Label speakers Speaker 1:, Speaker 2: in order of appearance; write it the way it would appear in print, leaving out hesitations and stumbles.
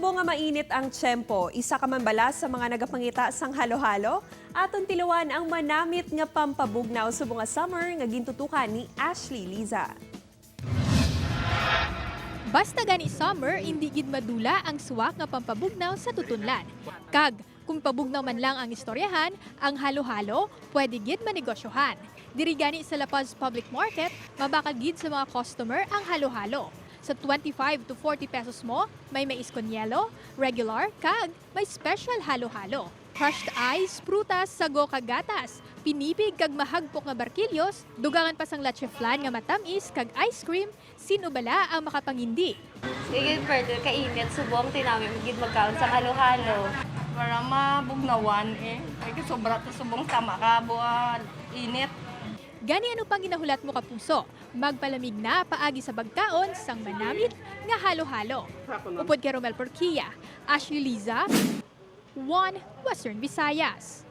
Speaker 1: Subong nga mainit ang tiyempo, isa ka man bala sa mga nagapangita sang halo-halo? Aton tilawan ang manamit nga pampabugnaw subong nga summer nga gintutukan ni Ashley Liza.
Speaker 2: Basta gani summer, hindi gid madula ang suwak nga pampabugnaw sa tutunlan. Kag, kung pabugnaw man lang ang istoryahan, ang halo-halo, pwede gid manegosyohan. Diri gani sa La Paz Public Market, mabakal gid sa mga customer ang halo-halo. Sa 25 to 40 pesos mo, may mais con yelo, regular, kag may special halo-halo. Crushed ice, prutas, sago kag gatas, pinipig kag mahagpok nga barkilyos, dugangan pa sang leche flan nga matamis kag ice cream, sino bala ang makapangindi?
Speaker 3: Sige, pwede kainit, subong tinami, gid magkaon sa halo-halo.
Speaker 4: Para mabugnawan eh. Ay, sobra to subong tama ka, buwan, init.
Speaker 2: Gani ano pang ginahulat mo, kapuso? Magpalamig na paagi sa bagkaon sang manamit nga halo-halo. Upod kay Romel Porquia, Ashley Liza, 1 Western Visayas.